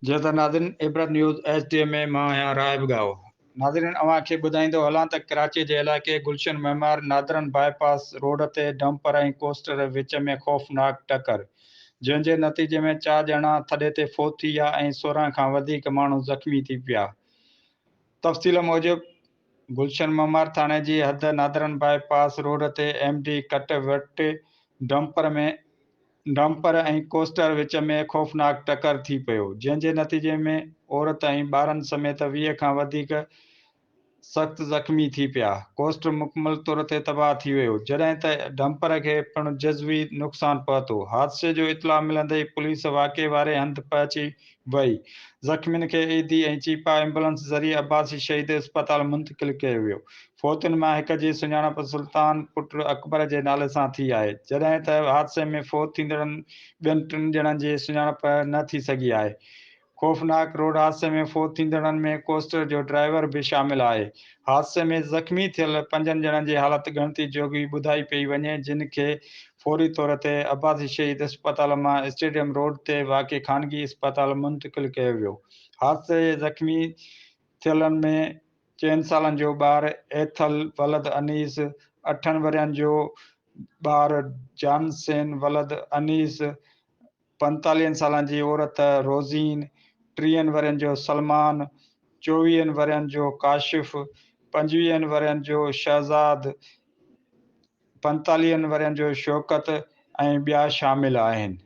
جيئن ته ناظرين عبرت نيوز ايڇ ڊي ۾ مان آهيان راهب ڳاهو. ناظرين اوهان کي ٻڌائيندو هلان ته ڪراچي جي علائقي گلشن معمار نادرن باء پاس روڊ تي ڊمپر ۽ ڪوسٽر وچ ۾ خوفناڪ ٽڪر جنهن جي نتيجي ۾ چار ڄڻا ٿڏي تي فوت ٿي ويا ۽ 16 کان وڌيڪ ماڻهو زخمي ٿي پيا تفصيل موجب گلشن معمار ٿاڻي جي حد نادرن باء پاس روڊ تي ايم ڊي ڪٽ وٽ ڊمپر ۾ ڊمپر ۽ ڪوسٽر وچ ۾ خوفناڪ ٽڪر ٿي پيو، جنهن جي نتيجي ۾ عورت ۽ ٻارن سميت 20 کان وڌيڪ سخت زخمي ٿي پيا، ڪوسٽر مڪمل طور تي تباهه ٿي ويو، جڏهن ته ڊمپر کي پڻ جزوي نقصان پهتو، حادثي جو اطلاع ملندي ئي پوليس واقعي واري هنڌ پهچي وئي، زخمين کي ايڌي ۽ چيپا ايمبولنس ذريعي عباسي شهيد اسپتال منتقل ڪيو ويو. فوتين مان هڪ جي سڃاڻپ سلطان پٽ اڪبر جي نالي سان ٿي آهي، جڏهن ته حادثي ۾ فوت ٿيندڙن ٻين ٽن ڄڻن جي سڃاڻپ نه ٿي سگهي آهي. خوفناڪ روڊ حادثي ۾ فوت ٿيندڙن ۾ ڪوسٽر جو ڊرائيور به شامل آهي. حادثي ۾ زخمي ٿيل پنجن ڄڻن جي حالت ڳڻتي جوڳي ٻڌائي پئي وڃي، جن کي فوري طور تي عباسي شهيد اسپتال مان اسٽيڊيم روڊ تي واقع خانگي اسپتال منتقل ڪيو ويو. حادثي جي زخمي ٿيلن ۾ چئن سالن جو ٻار ايٿل ولد انيس، اٺن ورهين جو ٻار جانسين ولد انيس، پنتاليهن سالن جي عورت روزين، ٽيهن ورهين جو سلمان، چوويهن ورهين جو ڪاشف، پنجويهن ورهين جو شهزاد، پنتاليهن ورهين جو شوڪت ۽ ٻيا شامل آهن.